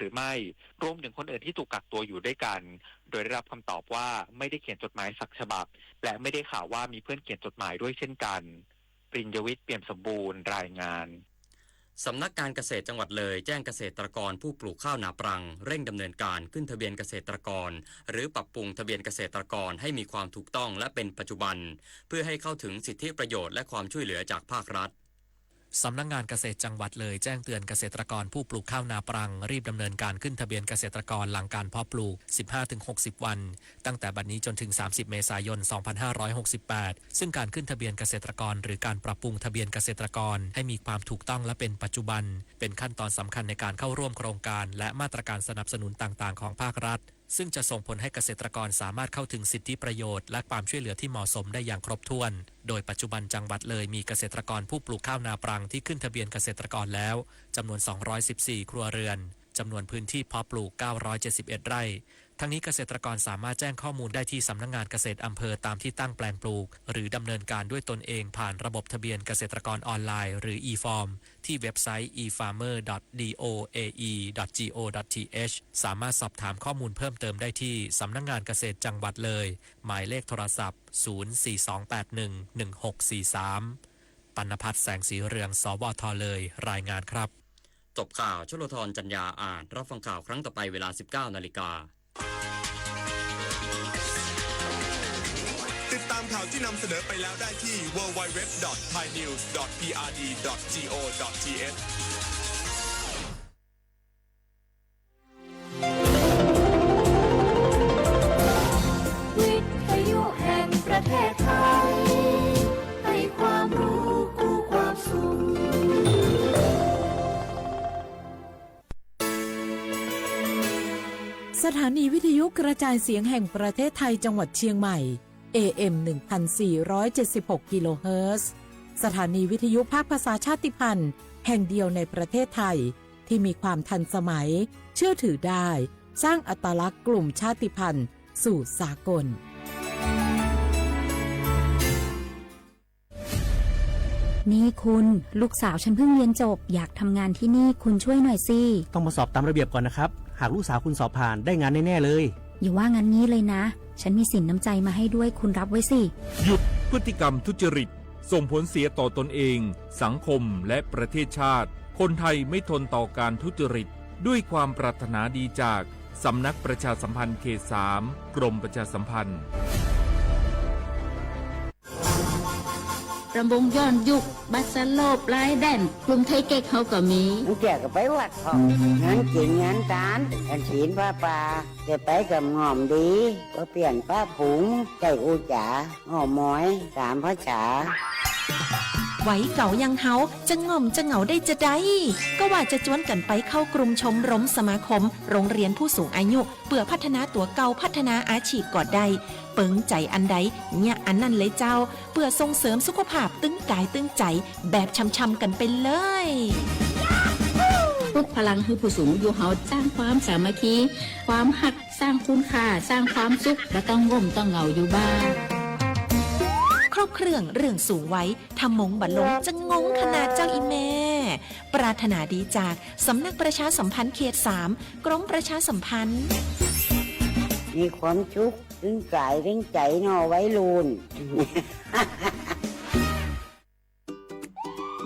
หรือไม่ รวมถึงคนอื่นที่ถูกกักตัวอยู่ด้วยกัน โดยได้รับคำตอบว่าไม่ได้เขียนจดหมายสักฉบับ และไม่ได้ข่าวว่ามีเพื่อนเขียนจดหมายด้วยเช่นกัน ปริญญวิทย์ เปี่ยมสมบูรณ์ รายงาน สำนักงานเกษตรจังหวัดเลยแจ้งเกษตรกรผู้ปลูกข้าวนาปรังเร่งดำเนินการขึ้นทะเบียนเกษตรกร หรือปรับปรุงทะเบียนเกษตรกรให้มีความถูกต้องและเป็นปัจจุบัน เพื่อให้เข้าถึงสิทธิประโยชน์และความช่วยเหลือจากภาครัฐ สำนักงานเกษตรจังหวัดเลยแจ้งเตือนเกษตรกรผู้ปลูกข้าวนาปรังรีบดำเนินการขึ้นทะเบียนเกษตรกรหลังการเพาะปลูก สิบห้าถึงหกสิบ วัน ตั้งแต่บัดนี้จนถึง สามสิบ เมษายน สองพันห้าร้อยหกสิบแปด ซึ่งการขึ้นทะเบียนเกษตรกรหรือการปรับปรุงทะเบียนเกษตรกรให้มีความถูกต้องและเป็นปัจจุบัน เป็นขั้นตอนสำคัญในการเข้าร่วมโครงการและมาตรการสนับสนุนต่างๆของภาครัฐ ซึ่งจะส่งผลให้เกษตรกรสามารถเข้าถึงสิทธิประโยชน์และความช่วยเหลือที่เหมาะสมได้อย่างครบถ้วน โดยปัจจุบันจังหวัดเลยมีเกษตรกรผู้ปลูกข้าวนาปรังที่ขึ้นทะเบียนเกษตรกรแล้วจำนวน สองร้อยสิบสี่ ครัวเรือน จำนวนพื้นที่เพาะปลูก เก้าร้อยเจ็ดสิบเอ็ด ไร่ ทั้งนี้เกษตรกรสามารถแจ้งข้อมูลได้ที่สำนักงานเกษตรอำเภอตามที่ตั้งแปลงปลูก หรือดำเนินการด้วยตนเองผ่านระบบทะเบียนเกษตรกรออนไลน์ หรือ e-form ที่เว็บไซต์ e farmer dot d o a e dot g o dot t h สามารถสอบถามข้อมูลเพิ่มเติมได้ที่สำนักงานเกษตรจังหวัดเลย หมายเลขโทรศัพท์ ศูนย์ สี่ สอง แปด หนึ่ง หนึ่ง หก สี่ สาม ปัณณพัฒน์ แสงสีเรือง สวท เลย รายงานครับ จบข่าว ชลธร จันยา อ่าน รับฟังข่าวครั้งต่อไปเวลา สิบเก้านาฬิกา ติดตามข่าวที่นำเสนอไปแล้วได้ที่ ดับเบิลยู ดับเบิลยู ดับเบิลยู ดอท ไทยนิวส์ ดอท พีอาร์ดี ดอท จี โอ ดอท ที เอช วิทยุแห่งประเทศไทย ให้ความรู้คู่ความสุข สถานีวิทยุกระจายเสียงแห่งประเทศไทยจังหวัดเชียงใหม่ เอ เอ็ม หนึ่งพันสี่ร้อยเจ็ดสิบหก กิโลเฮิรตซ์ สถานีวิทยุภาคภาษาชาติพันธุ์แห่งเดียวในประเทศไทย ที่มีความทันสมัย เชื่อถือได้ สร้างอัตลักษณ์กลุ่มชาติพันธุ์สู่สากล นี่คุณ ลูกสาวฉันเพิ่งเรียนจบ อยากทำงานที่นี่ คุณช่วยหน่อยสิ ต้องมาสอบตามระเบียบก่อนนะครับ หากลูกสาวคุณสอบผ่าน ได้งานแน่ๆเลย อย่าว่างั้นงี้เลยนะ ฉันมีสินน้ำใจมาให้ด้วย คุณรับไว้สิ หยุดพฤติกรรมทุจริต ส่งผลเสียต่อตนเอง สังคม และประเทศชาติ คนไทยไม่ทนต่อการทุจริต ด้วยความปรารถนาดีจาก สำนักประชาสัมพันธ์เขตสาม กรมประชาสัมพันธ์ รำวงย้อนยุค บัสโลปลายแดน กลุ่มไทยเก๊กเขาก็มี มันแก่ก็ไปวัดพร้อม งานกินงานทาน กันศีลผ้าป่า จะไปกับง่อมดี ก็เปลี่ยนป้าผุง ใส่อู้จ๋า ง่อมอย สามภาษา ไหวเก๋ายังเฮา จะง่อมจะเหงาได้จะใด ก็ว่าจะจวนกันไปเข้ากลุ่มชมรมสมาคม โรงเรียนผู้สูงอายุ เปื่อพัฒนาตั๋วเก่า พัฒนาอาชีพก็ได้ เปิงใจ๋อันใด เยียะอันนั้นเลยเจ้า เปื่อส่งเสริมสุขภาพตึงกายตึงใจ๋ แบบช่ำๆกันไปเลย ปลุกพลังหื้อผู้สูงอายุเฮา สร้างความสามัคคี ความฮัก สร้างคุณค่า สร้างความสุข บ่ต้องง่มต้องเหงาอยู่บ้าน ครบเครื่องเรื่องสูงวัย ถ้ามงบ่ลง จะงงขนาดเจ้าอีแม่ ปรารถนาดีจาก สำนักประชาสัมพันธ์เขตสาม กรมประชาสัมพันธ์ มีความสุข ตึงกายตึงใจ๋เนาะวัยรุ่น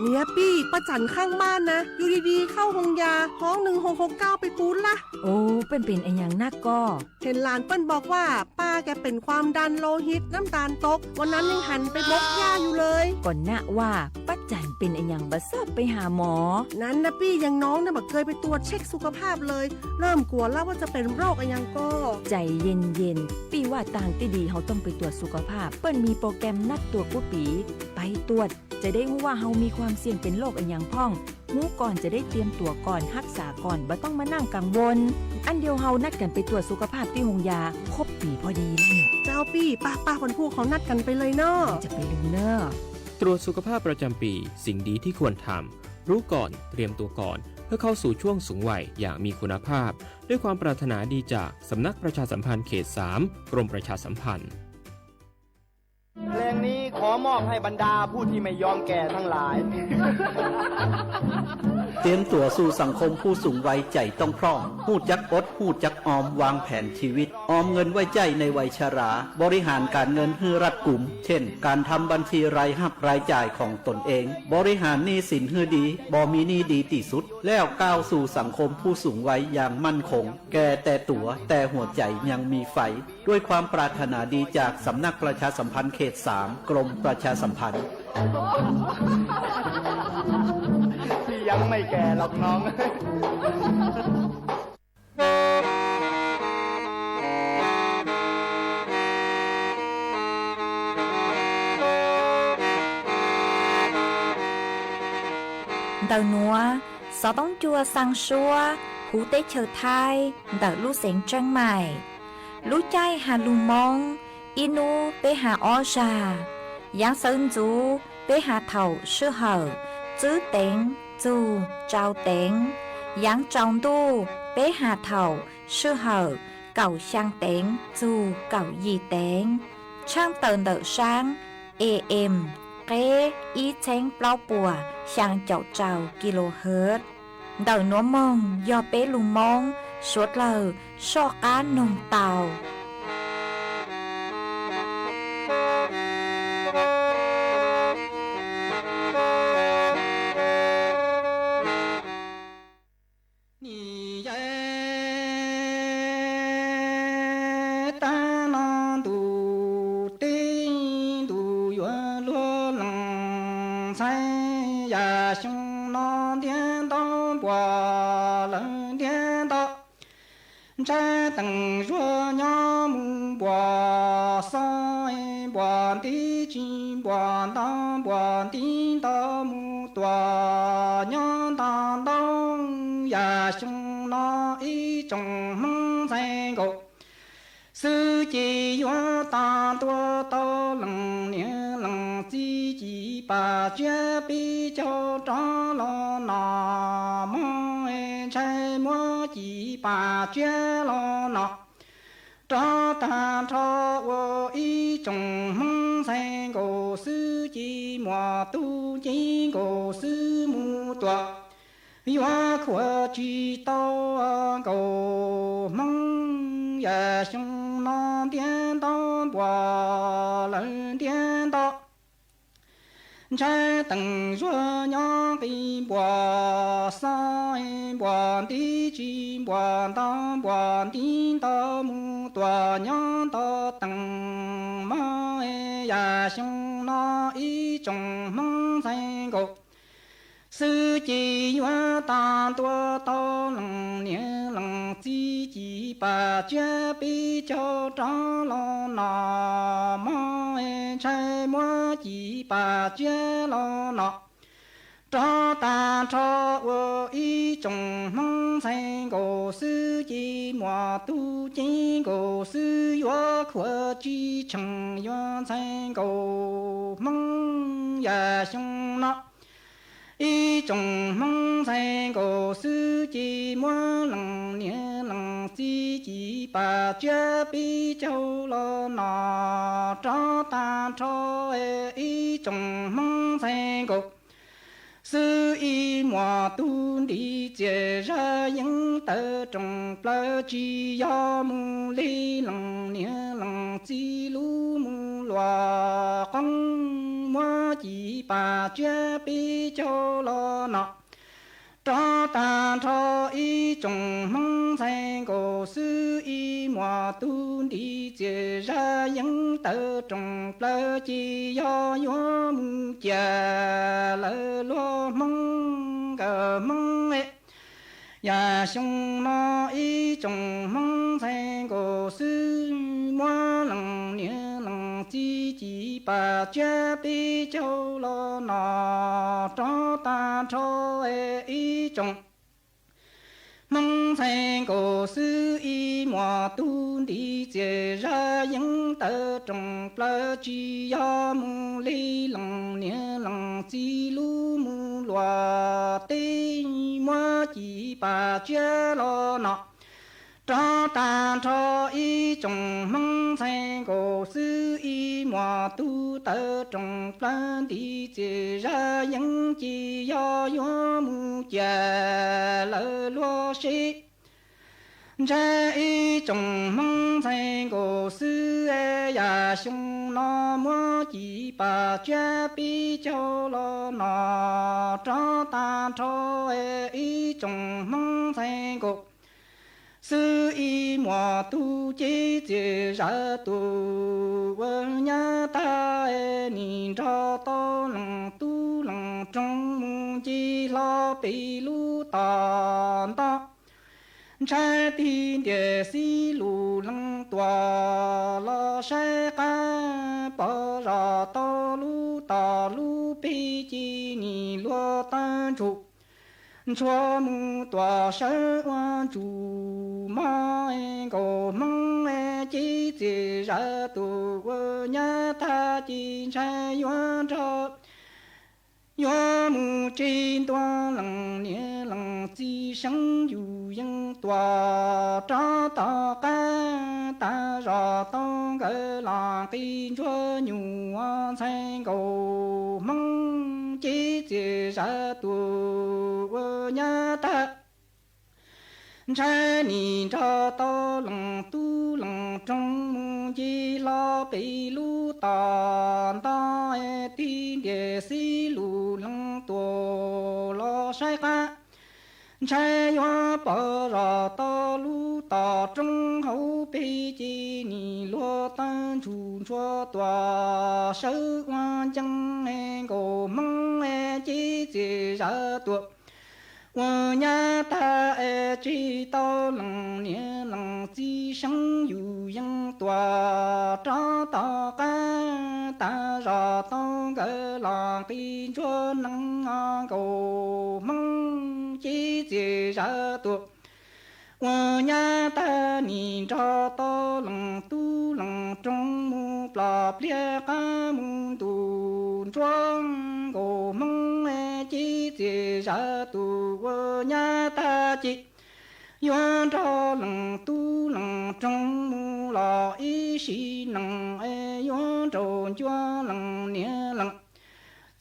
เมียปี้ ป้าจั๋นข้างบ้านนะ อยู่ดีๆ เข้าโฮงยา ฮ้อง หนึ่งหกหกเก้า ไปปู๊ดละ โอ้ เปิ้นเป๋นอะหยังนักก่อ เห็นหลานเปิ้นบอกว่า ป้าแกเป็นความดันโลหิต น้ำตาลตก วันนั้นยังหันไปบกหญ้าอยู่เลย ก่อนนะว่า ป้าจั๋นเป๋นอะหยังบ่ทราบไปหาหมอ นั้นนะปี้ อย่างน้องเนี่ยบ่เคยไปตรวจเช็คสุขภาพเลย เริ่มกลัวแล้วว่าจะเป็นโรคอะหยังก่อ ใจ๋เย็นๆ ปี้ว่าตางตี้ดีเฮาต้องไปตรวจสุขภาพ เปิ้นมีโปรแกรมนัดตรวจกู้ปี๋ ไปตรวจ จะได้ฮู้ว่าเฮามีความเสี่ยงเป็นโรคอะหยังพ่อง ฮู้ก่อนจะได้เตรียมตั๋วก่อน ฮักษาก่อน บ่ต้องมานั่งกังวล อันเดียวเฮานัดกั๋นไปตรวจสุขภาพตี้โฮงยา ครบปี๋พอดีแล้วเนี่ย เจ้าปี้ ป้าๆ วันพูกเฮานัดกั๋นไปเลยเนาะ จะไปลืมเน่อ ตรวจสุขภาพประจำปี สิ่งดีที่ควรทำ รู้ก่อน เตรียมตัวก่อน เพื่อเข้าสู่ช่วงสูงวัยอย่างมีคุณภาพ ด้วยความปรารถนาดีจากสำนักประชาสัมพันธ์เขตสาม กรมประชาสัมพันธ์ เพลงนี้ข ขอมอบให้บรรดาผู้ที่ไม่ยอมแก่ทั้งหลาย เตรียมตัวสู่สังคมผู้สูงวัย ใจ๋ต้องพร้อม ฮู้จักอด ฮู้จักออม วางแผนชีวิต ออมเงินไว้ใจ๊ในวัยชรา บริหารการเงินหื้อรัดกุม เช่น การทำบัญชีรายรับรายจ่ายของตนเอง บริหารหนี้สินหื้อดี บ่มีหนี้ดีตี้สุด แล้วก้าวสู่สังคมผู้สูงวัยอย่างมั่นคง แก่แต่ตั๋ว แต่หัวใจ๋ยังมีไฟ ด้วยความปรารถนาดีจากสำนักประชาสัมพันธ์เขตสาม กรมประชาสัมพันธ์ พี่ยังไม่แก่หรอกน้อง Ntawm nuav, xov tooj cua xaa suab huv teb chaws Thaib ntawm lub xeev Tseeb Maim. Lub caij has lug Moob, ib nub peb has ob zag. Yaav sawv ntxuv peb has thaum sij hawm tsib teev txug rau teev. Yaav tsaus ntuj peb has thaum sij hawm kaum xyaa teev txug kaum yim teev. Tshaaj tawm ntawm saab A M, qeb ib txheeb plaub puas xyaa caum rau kilohertz. Ntawm nuav moog yog peb lug Moob suav dlawg soj qaab noog tau. Nim yog taag no ntuj teb ntuj yuav luag lees ntxhais, yam xyoo no ntiab nto npuas lawv ntiab nto. Ntshai teem zuag nyob mus npuas xo, npuas ntiv tsis npuas nto, npuas ntiv nto mus tuam nyob nto ntau. Yam xyoo no ib tsoom Hmoob ntxhais nkaus xwb ces yuav tas ntua tau lees niam lees txiv ci pam tsiab peb caug rov los no. Mob ntshai muab ci pam tsiab los no. Rov tag nrho ua ib tsoom Hmoob ntxhais nkaus xwb ces muas tub ceev nkaus xwb mus tuam yuav khuam tsis tau nkaus Hmoob. Yam xyoo no ntiab nto npuas lawv ntiab nto. Ntshai teem zuag nyob nqis npuas xo, npuas ntiv tsis npuas nto, npuas ntiv nto mus tuam nyob nto teem. Mob yam xyoo no ib tsoom Hmoob ntxhais nkaus xwb ces yuav tas ntua tau lees niam lees txiv ci pam tsiab peb caug rov los no. Mob ntshai muab ci pam tsiab los no. Rov tag nrho ua ib tsoom Hmoob ntxhais nkaus xwb ces muas tub ceev nkaus xwb yuav khuam tsis tsheej yuav ntxhais nkaus Hmoob. Yam xyoo no ib tsoom Hmoob ntxhais nkaus xwb ces muab lees niam lees txiv ci pam tsiab peb caug los no. Rov tag nrho ib tsoom Hmoob ntxhais nkaus xwb ib muas tub ntiv txias zaj yeeb tawv roos plawv tsis yog mus li lees niam lees txiv lub mus luas qoob muab ci pam tsiab peb caug los no. Rov tag nrho ib tsoom Hmoob ntxhais nkaus xwb ib muas tub ntiv txias zaj yeeb tawv roos plawv ces yog yuav mus cia lawv luag Hmoob nkawm Hmoob. Yam xyoo no ib tsoom Hmoob ntxhais nkaus xwb muab lees niam lees txiv ci pam tsiab peb caug los no. Rov tag nrho ib tsoom Hmoob ntxhais nkaus xwb ib muas tub ntiv txias zaj yeeb tawv roos plawv tsis yog mus li lees niam lees txiv lub mus luas teb muab ci pam tsiab los no. Rov tag nrho ib tsoom Hmoob ntxhais nkaus xwb ib muas tub tawv roos plawg nti txias zaj yeeb ci yog yuav mus cia lawv luag seb. Ntshai ib tsoom Hmoob ntxhais nkaus xwb, yam xyoo no muab ci pas tsiab peb caug los no rov tag nrho. Ib tsoom Hmoob ntxhais nkaus xwb, ib muas tub cev txias zaj tus ua nyab tag, nim nrog tau leej tub leej roos mus ncig hlo pem lub tom ntoj. Ntshai tig ntiag xib lus leej tuam los saib qab, pom zos tau lub tom lub peg ces nim luag taw ntsuj ntshua mus tuam sawv ua ntsuj mog. Nkaus Hmoob cev txias zaj tus ua nyab tag ces ntshai yuav nrog yuav mus tseg ntua leej niam leej txiv seev yus yeej tuam. Rov tom qab tas zos tau nkawd los nqi ntsuag nyuam ntxhais nkaus Hmoob cev txias zaj tus ua nyab tag. Ntshai nim nrog tau leej tub leej roos mus ncig hlo pem lub tom ntoj, tig ntiag xib lus leej tuam los saib qab. Ntshai yuav pom zos tau lub tom roob hauv peg ces nim luag taw ntsuj ntshua tuam sawv ua ncees. Nkaus Hmoob cev txias zaj tus ua nyab tag, tseg tau leej niam leej txiv seev yus yeej tuam. Rov tom qab tas zos tau nkawd los nqi ntsuag nees. Nkaus Hmoob cev txias zaj tus ua nyab tag, nim nrog tau leej tub leej roos mus plom pliag qab mus ntu ntsuag. Nkaus Hmoob cev txias zaj tus ua nyab tag ces yuav nrog leej tub leej roos mus los ib sim neej, yuav nraus ncua leej niam leej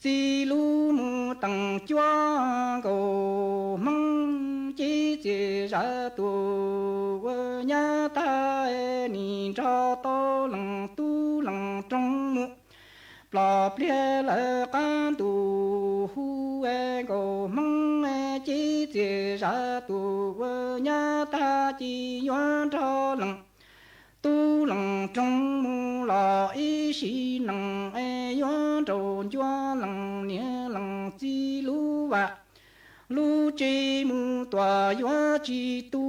txiv lub mus teem cuab. Nkaus Hmoob cev txias zaj tus ua nyab tag, nim nrog tau leej tub leej roos mus plom pliag lawv qab ntu hu. Nkaus Hmoob cev txias zaj tus ua nyab tag ces yuav nrog leej tub leej roos mus los ib sim neej, yuav nraus ncua leej niam leej txiv lub vaj lub tsev mus tuam yuav tsis tu.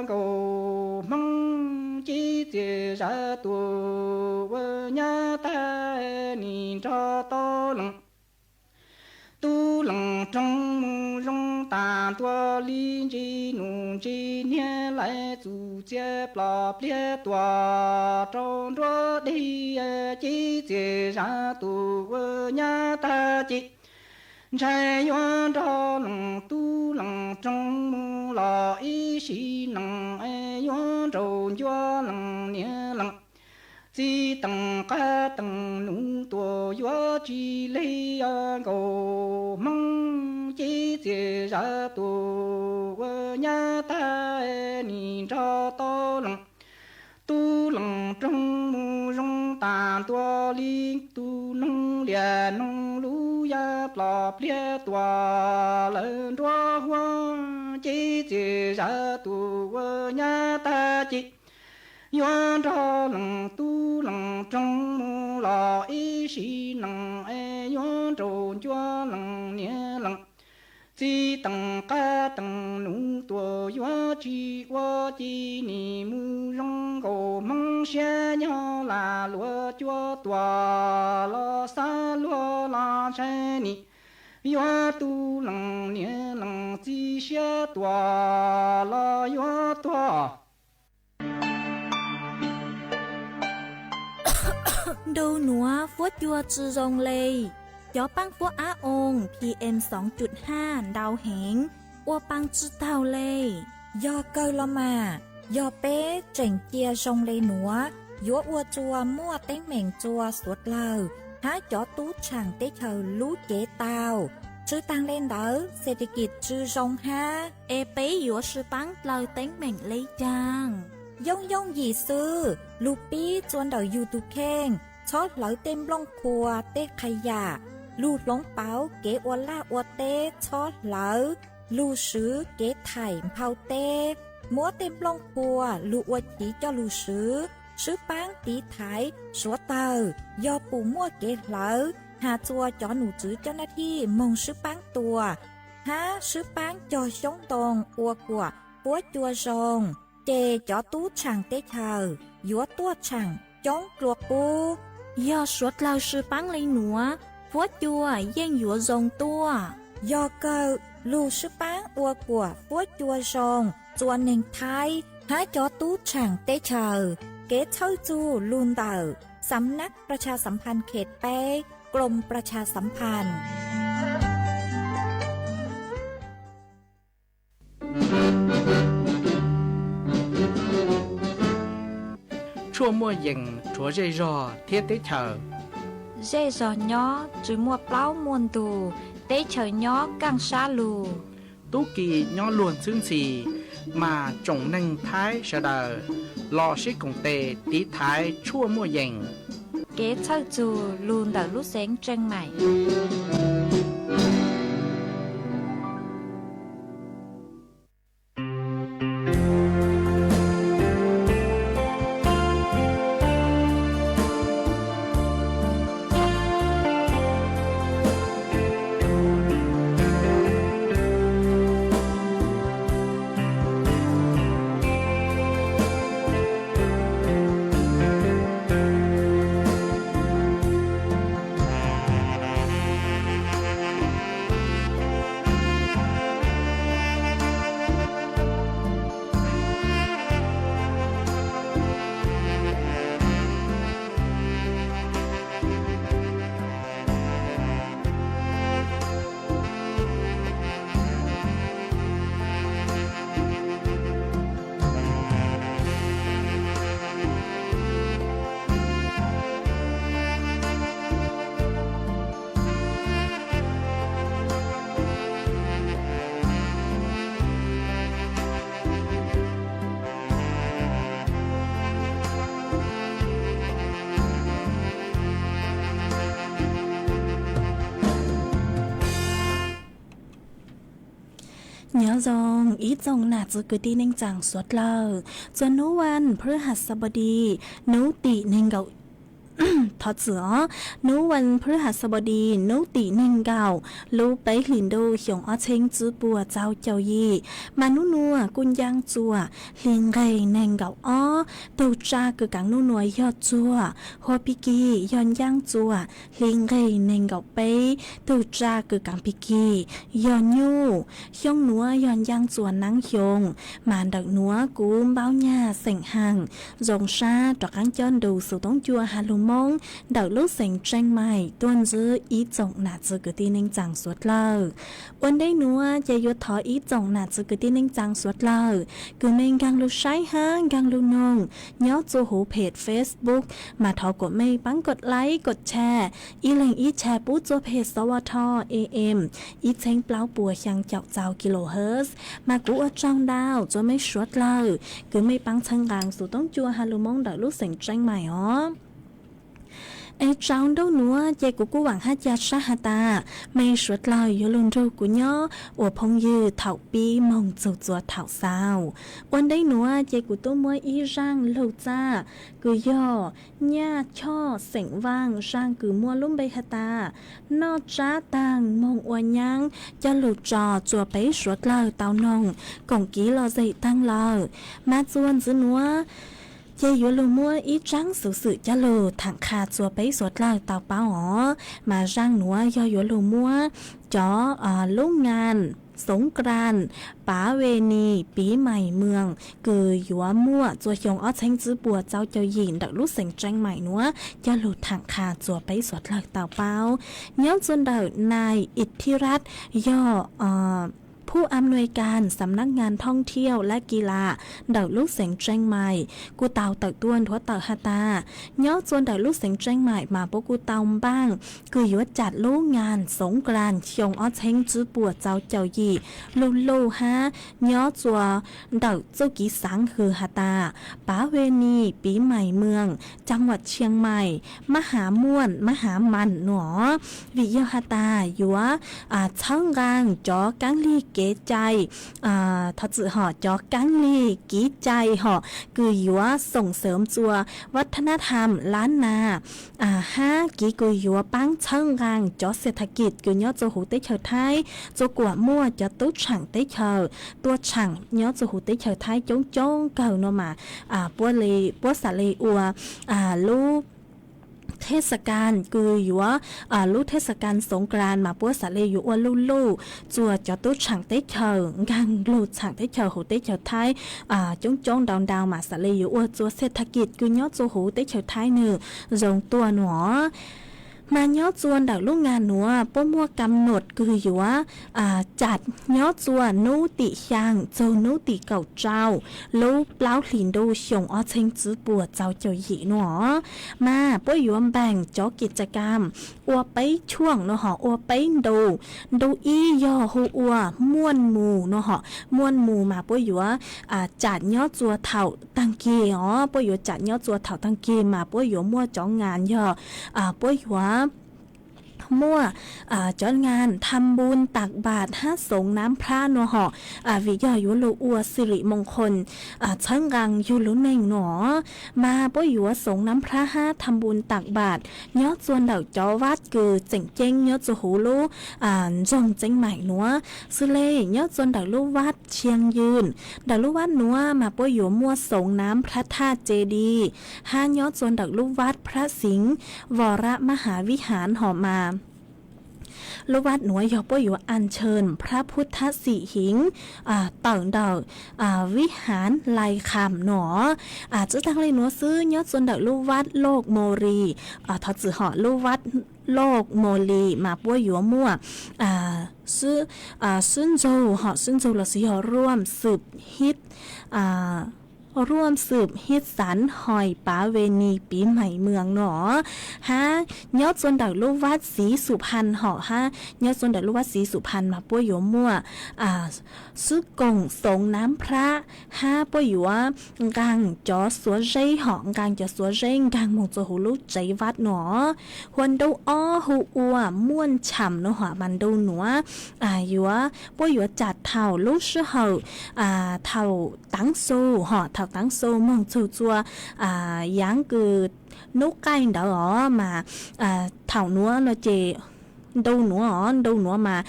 Nkaus Hmoob cev txias zaj tus ua nyab tag, nim nrog tau leej tub leej roos mus zoo tas ntua li ntsis nus ntsis niag lais txuj txias plom pliag tuam rau nruab dej. Cev txias zaj tus ua nyab tag ces ntshai yuav nrog leej tub leej roos mus los ib sim neej, yuav nraus ncua leej niam leej txiv teem qab teem nus tuam yuav tsis lig. Nkaus Hmoob cev txias zaj tus ua nyab tag, nim nrog tau leej tub leej roos mus zoo tas ntua li tus noog liam noog lub yaj plom pliag tuam lawv nruab huab. Cev txias zaj tus ua nyab tag ces yuav nrog leej tub leej roos mus los ib sim neej, yuav nraus ncua leej niam leej txiv teem qab teem nus tuam yuav tsis ua ci nim mus zoo. Nkaus Hmoob siab nyob lam luag cua tuam los xav luag los ntshai nim yuav tu leej niam leej txiv siab tuam los yuav tuag. Nrau nuav fuab cua tsi zoo le. Cov paab fuab ab oo P M xoov cuj haj ntau heev, ua paa tsi taug le. Yog kawg los mas, yog peb tseem cia zoo le nuav, yuav ua txuas muaj teeb meem txuas suav dlawg hab cov tub tshaam teb chaws lub cev tau. Tsw taag le ntawd, xes tes kis tsw zoo hab, es peb yuav sw paab dlawg teeb meem le caag? Yooj yooj yim xwb, lug pib txua ntawm yug tug kheej, txhob hlawv tej nplooj qhuas tej qha yam, lug hloov pauv kev ua laj ua teb txhob hlawv, lug swv kev thaim nphau teb, muab tej nplooj qhuas lug ua chiv coj lug swv, swb paab tiv thaiv suav dlawg, yog pum muaj kev hlawv, has txuas cov num tswv coj nab thij moog swb paab tua, hab swb paab cog xyoob ntoo ua kuam fuab cua zoo, ces cov tub tshaam teb chaws yuav tuaj tshaam coob dlua qub. Yog suav dlawg sw paab le nuav, fuab cua yeej yuav zoo tuaj. Yog kawg, lug swb paab ua kuam fuab cua zoo txua neeg Thaib hab cov tub tshaam teb chaws. Kev txhawj txug lug ntawm Xam nab Pra Tsha Xam Phas Khet peb, Klom Pra Tsha Xam Phas. Tshuaj muaj yees rhuav zej zog thiab teb chaws. Zej zog nyob tsw muaj plaub muaj ntug, teb chaws nyob kaaj sab lug. Tub ki nyob luag ntxhwb ntxhi, mas tsoom neeg Thaib sawv daws los sib koom tes tiv thaiv tshuaj muaj yees. Kev txhawj txug lug ntawm lub xeev Tsee Maim. Nyob zoo ib tsoom nam txiv kwv tij neej tsaa suav dlawg, txuas nub vas phub has xab pas dis, nub tim neeg nkaum, thov txim os, nub vas phub has xab pas dis nub tim neeg nkaum lub peb hlis ntuj xyoo ob txheeb tsib puas txaus caum yim, mas nub nuav kuj ncaaj txuas hli nqeg neeg nkaum ob. Tug tsa kws kaav nub nuav yog txuas huab pig kig, yog ncaaj txuas hli nqeg neeg nkaum peb. Tug tsa kws kaav pig kig yog nyuj. Xyoo nuav yog ncaaj txuas naab xyoo, mas ntawm nuav kuv npaub nyag xeem Haaj zoo sab rov qaab cob ntu xuv toob cua has lug Moob ntawm lub xeev Tsee Maim tuaj ntsib ib tsoom nam txiv kwv tij neej tsaa suav dlawg. Ua ntej nuav ces yuav thov ib tsoom nam txiv kwv tij neej tsaa suav dlawg kws mej nkaag lug saib hab nkaag lug noog nyob txua huv phem Facebook, mas thov kuas mej paab kod like kod share, ib leeg ib share pub txua phem xov tho A M ib txheeb plaub puas xyaa caum txaus kilohertz, mas kuv ua tsaug ntau txua mej suav dlawg kws mej paab txhawb nqaa xuv toob cua has lug Moob ntawm lub xeem Tsee Maim os. Es tsau ntuj nuav ces kuv kuj vaam hab ca sab has tas mej suav dlawg yuav lug nrug kuv nyob ua phooj ywg thaum pib moog txug txua thaum xaus. Ua ntej nuav ces kuv tub muab ib zaaj lug txaj kws yog nyaj choj xeem Vaaj, zaaj kws muaj lub npe has tas noj tsab taag moog ua nyaab coj lug tso txua peb suav dlawg tau noog koom kiv lom zem taag lawm. Mas txua ntxiv nuav ces yuav lug muab ib tsaab xuv xwm coj lug thaam qha txua peb suav dlawg tau paub os. Mas zaaj nuav yog yuav lug muab cov lub ngaan xoov kran pav ve nis piv mais mws kws yuav muaj txua xyoo ob txheeb tsib puas txaus caum yim ntawm lub xeem Tsee Maim nuav coj lug thaam qha txua peb suav dlawg tau paub. Nyob txua ntawm nai Ib Thib Rab yog ผู้อำนวยการสำนักงานท่องเที่ยวและกีฬา ntawm lub xeev Tsheej Maim kuj tau tawm tuaj nthuav tawm has tas, nyob txua ntawm lub xeev Tsheej Maim mas puab kuj tau npaaj kws yuav cam lub ngas xoov kras xyoo ob txheeb tsib puas txaus caum yim luj luj hab nyob txua ntawm txuj kev xaav hwm has tas, Paveni Pi Maim Mws, Cag Vam Tshiab Maim, Mab Hav Muam, Mab Hav Mas nuav, vim yog has tas yuav txhawb nqaa cov kaab lig kev cai, thov txim hom, cov kaab lig kev cai hom kws yuav xoom xeem txua vaj thab nab tham lab nas hab kev kws yuav paab txhawb nqaa cov xia tha kis kws nyob txua huv teb chaws Thaib, txua kuam muaj cov tub tshaam teb chaws tuaj tshaam nyob txua huv teb chaws Thaib coob coob kawg no mas, puab xav le ua lub thej xa kas kws yuav, lub thej xa kas xoov kras mas puab xav le yuav ua luj luj txua cov tub tshaam teb chaws nkaag lug tshaam teb chaws huv teb chaws Thaib coob coob ntau ntau mas xav le yuav ua txua xia tha kis kws nyob txua huv teb chaws Thaib nwg zoo tuaj nuav. Mas nyob txua ntawm lub ngas nuav puab muaj kam num kws yuav cam nyob txua nub tim xyaa txug nub tim kaum rau lub plaub hlis ntuj xyoo ob txheeb tsib puas txaus caum yim nuav. Mas puab yuav npaam cov kis tsa kam ua peb chuam no hom ua peb ntu. Ntu ib yog hu ua muaj mus no hom, muaj mus mas puab yuav cam nyob txua thaum taag kis os, puab yuav cam nyob txua thaum taag kis mas puab yuav muaj cov ngas yog puab yuav muaj cov ngas tham npu tas npas hab xoov nab phrab no hom, vim yog yuav lug ua siri moo qhoo txhawb nqaa yug lub neej no. Mas puab yuav xoov nab phrab hab tham npu tas npas nyob txua ntawm cov vaj kws tseem ceeb nyob txua huv lub nroog Tseeb Maim nuav, xws le nyob txua ntawm lub vaj Tshiab Yws. Ntawm lub vaj nuav mas puab yuav muaj xoov nab phrab thaj ce di, hab nyob txua ntawm lub vaj phrab xeev Vos Rab Mab Hav Vij Haav hom mas lub vaj nuav yog puab yuav a ntshee phrab phub thab xim heev tawm ntawm Vij Haav Lai Kham no. Tsi taag le nuav xwb, nyob txua ntawm lub vaj Loj Moo Lis, thov txim hom, lub vaj Loj Moo Lis mas puab yuav muaj sib ntxug hom, sib ntxug los sis yog ruam xwm hib, ruam xwm hib xav hoi pav ve nis piv maim mws no hab nyob txua ntawm lub vaj Xiv Xum Phan hom hab nyob txua ntawm lub vaj Xiv Xum Phan mas puab yuav muaj sib koom xoov nab phrab hab puab yuav nqaa cov xuav zeb hom, nqaa cov xuav zeb nkaag moog txua huv lub tsev vaj no. Hua ntu ob hu ua muaj tsham no hom mas ntu nuav yuav, puab yuav cam thaum lub sij hawm thaum taav xu hom, thaum taav xu moog txug txua yaav kws nub qaij ntawd os mas thaum nuav no ces ntu nuav os, ntu nuav mas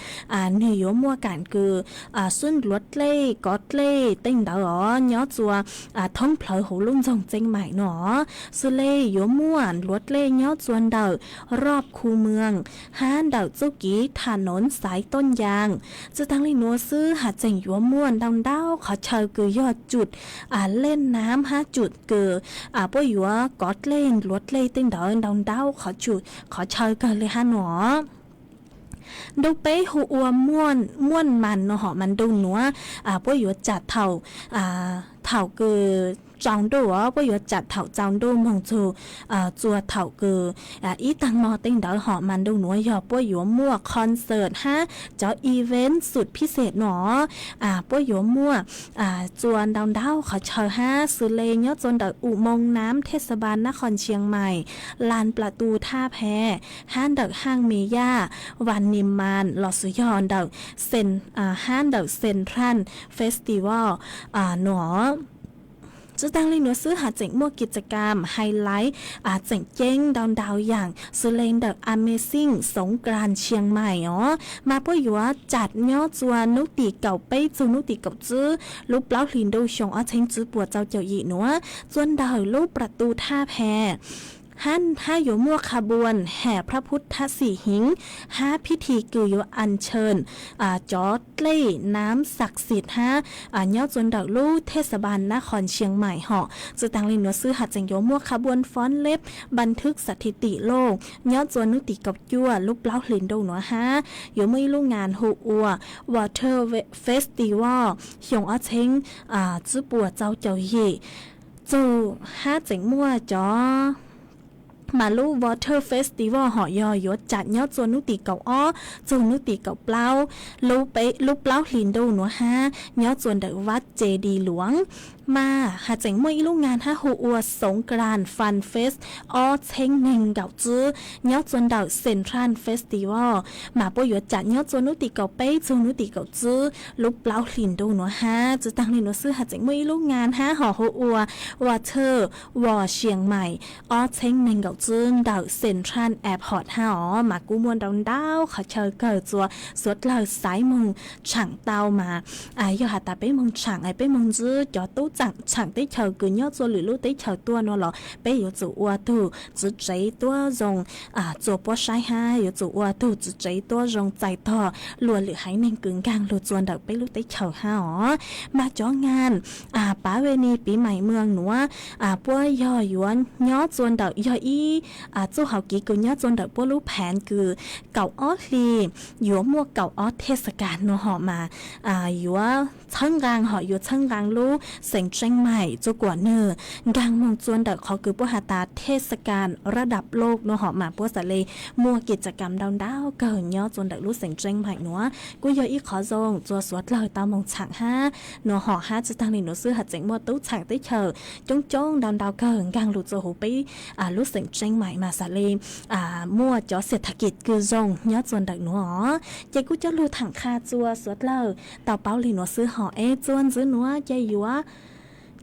nwg yuav muaj kaam kws sib ntuav dlej kov dlej tej ntawd os nyob txua thoob plawg huv lub nroog Tseeb Maim no. Xws le yuav muaj ntuav dlej nyob txua ntawm rob khu mws hab ntawm txuj kev tham nov xaiv toj ncaas. Tsi taag le nuav xwb, has tseem yuav muaj ntau ntau qhov chaw kws yog tsum lej nab hab tsum kws puab yuav kov dlej ntuav dlej tej ntawd ntau ntau qhov chaw kawg le hab no. Ntu peb hu ua muaj mas no hom mas ntu nuav puab yuav cam thaum, thaum kws tsaus ntuj os, puab yuav cam thaum tsaus ntuj moog txug txua thaum kws ib taag mo tej ntawd hom mas ntu nuav yog puab yuav muaj concert hab cov event xum phij xej no. Puab yuav muaj txua ntau ntau qhov chaw hab xws le nyob txua ntawm U Moo Nam Thej Xa Npas Nab Qhoo Tshiab Maim, Las Plas Tus Thaj Phe, hab ntawm Haaj Me Yaj, Vas Nim Mas los sis yog ntawm, hab ntawm Central Festival no. Tsi taag le nuav xwb, has tseem muaj kis tsa kam hais laiv tseem ceeb ntau ntau yaam xws le ntawm Amazing Songkran Tshiab Maim os mas puab yuav cam nyob txua nub tim kaum peb txug nub tim kaum tsib lub plaub hlis ntuj xyoo ob txheeb tsib puas txaus caum yim nuav txua ntawm lub Plas Tus Thaj Phe hab yuav muaj ขบวนแห่พระพุทธสิหิงค์ hab พิธี kws yuav อัญเชิญ cov dlej nam xak xim hab nyob txua ntawm lub เทศบาลนครเชียงใหม่ hom. Tsi taag le nuav xwb has tseem yuav muaj ขบวนฟ้อนเล็บบันทึกสถิติโลก nyob txua nub tim kaum cuaj lub plaub hlis ntuj nuav hab yuav muaj ib lub ngas hu ua Water Festival xyoo ob txheeb tsib puas rau caum yim txug hab tseem muaj cov mas lub Water Festival hom yog yuav cam nyob txua nub tim kaum ob txug nub tim kaum plaub lub plaub hlis ntuj nuav hab nyob txua ntawm Vab Ceg Dis Luav. Mas has tseem muaj ib lub ngas hab hu ua สงกรานต์ Fun Fest ob txheeb neeg nkaum tsib nyob txua ntawm Central Festival, mas puab yuav cam nyob txua nub tim kaum peb txug nub tim kaum tsib lub plaub hlis ntuj nuav hab. Tsi taag le nuav xwb has tseem muaj ib lub ngas hab hom hu ua Water World Chiang Mai ob txheeb neeg nkaum tsib ntawm Central Airport hab os. Mas kuj muaj ntau ntau qhov chaw kawg txua suav dlawg xaiv moog tshaam tau mas yog has tas peb moog tshaam es peb moog ntsib cov tub tshaam teb chaws kws nyob txua lwm lub teb chaws tuaj nuav los peb yuav tsum ua tug txiv tsev tuab zoo txua puab saib hab yuav tsum ua tug txiv tsev tuab zoo txais tog luas lwm haiv neeg kws nkaag lug txua ntawm peb lub teb chaws hab os. Mas cov ngas pav ve ni piv maim mws nuav puab yog yuav nyob txua ntawm yog ib txuj hauv kev kws nyob txua ntawm puab lub phav kws kaum ob hli yuav muaj kaum ob thej xa kas nuav hom mas yuav txhawb nqaa hom yuav txhawb nqaa lub xeev Tsheej Maim txua kuam nwg nkaag moog txua ntawm qhov kws puab has tas thej xa kas rab dam loj nuav hom mas puab xaav le muaj kis tsa kam ntau ntau kawg nyob txua ntawm lub xeev Tsheej Maim nuav kuj yog ib qhov zoo txua suav dlawg tau moog tshaam hab nuav hom hab. Tsi taag le nuav xwb has tseem muaj tub tshaam teb chaws coob coob ntau ntau kawg nkaag lug txua huv peb lub xeev Tsheej Maim mas xaav le muaj cov xia tha kis kws zoo nyob txua ntawm nuav os. Ces kuj coj lug thaam qha txua suav dlawg tau paub le nuav xwb hom es txua ntxiv nuav ces yuav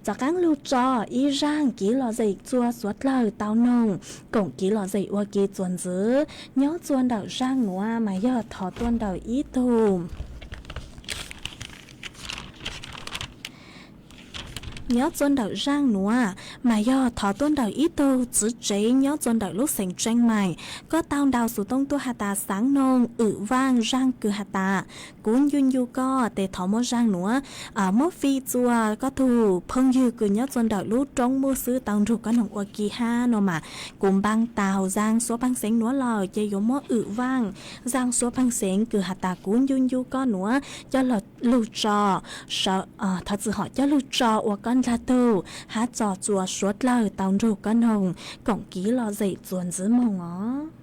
rov qaab lug tso ib zaaj kev lom zem txua suav dlawg tau noog koom kev lom zem ua ke txua ntxiv. Nyob txua ntawm zaaj nuav mas yog thov tuaj ntawm ib tug nyob txua ntawm zaaj nuav mas yog thov tuaj ntawm ib tug txiv tsev nyob txua ntawm lub xeev Tsheej Maim. Koj tau ntaus xuv tooj tuaj has tas xaav noog wm vaaj zaaj kws has tas kuv ncu ncu koj tes thov muab zaaj nuav muab fij txua koj tug phooj ywg kws nyob txua ntawm lub roob muaj xwb tau nrug koj noog ua ke hab nuav mas kuv npaa taug zaaj suav paag xeev nuav lawm ces yuav muab wm vaaj zaaj suav paag xeev kws has tas kuv ncu ncu koj nuav coj lug tso thov txim hom coj lug tso ua koj ntaag tug hab tso txua suav dlawg tau nrug koj noog koom kev lom zem txua ntxiv moog os.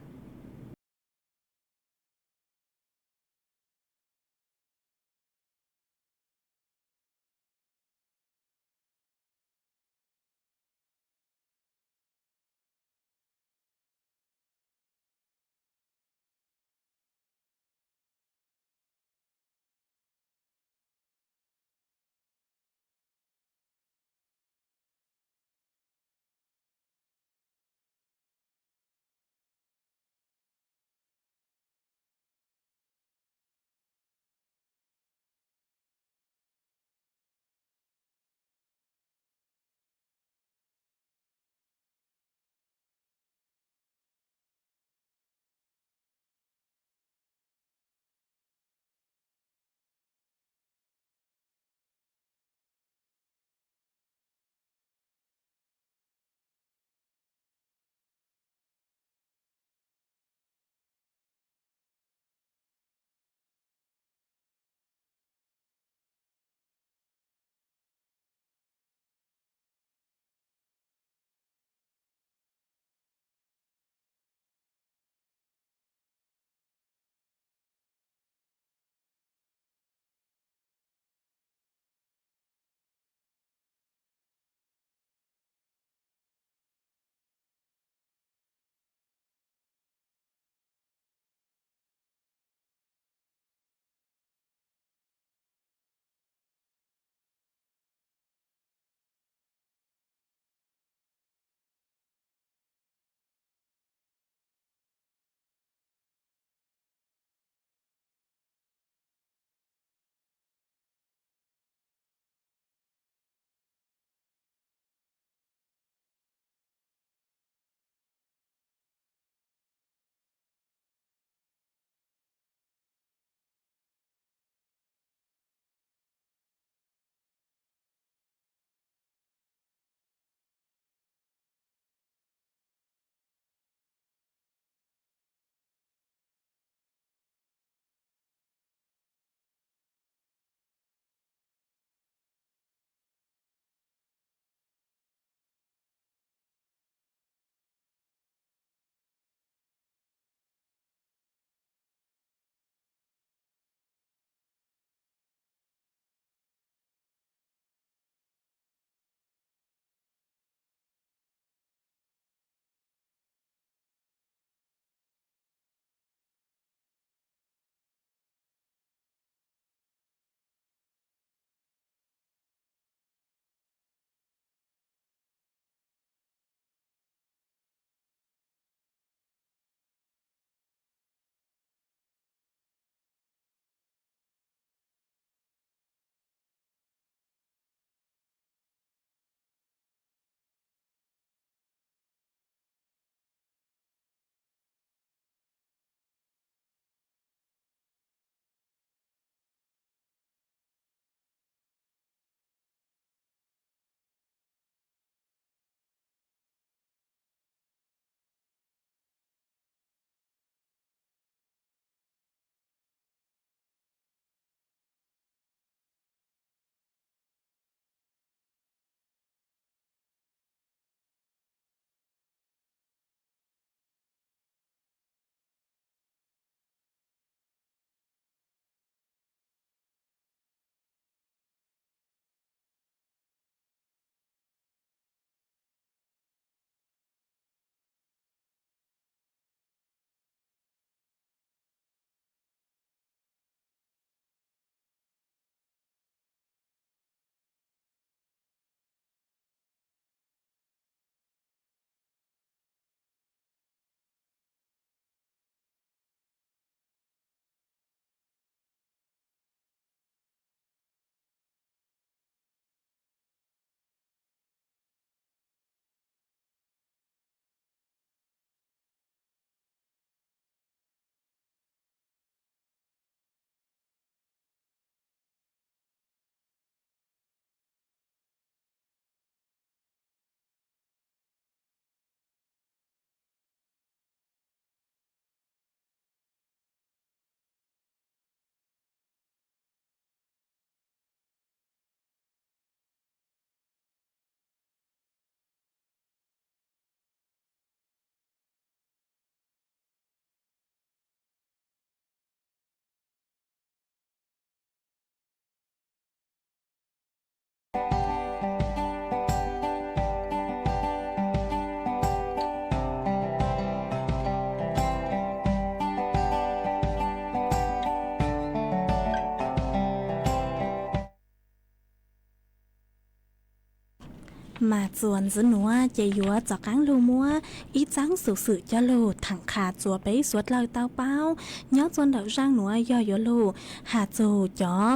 Mas txuas ntxiv nuav ces yuav rov qaab lug muab ib txaab xuv xwm coj lug thaam qha txug peb suav dlawg tau paub. Nyob txug ntawm zaaj nuav yog yuav lug has txug cov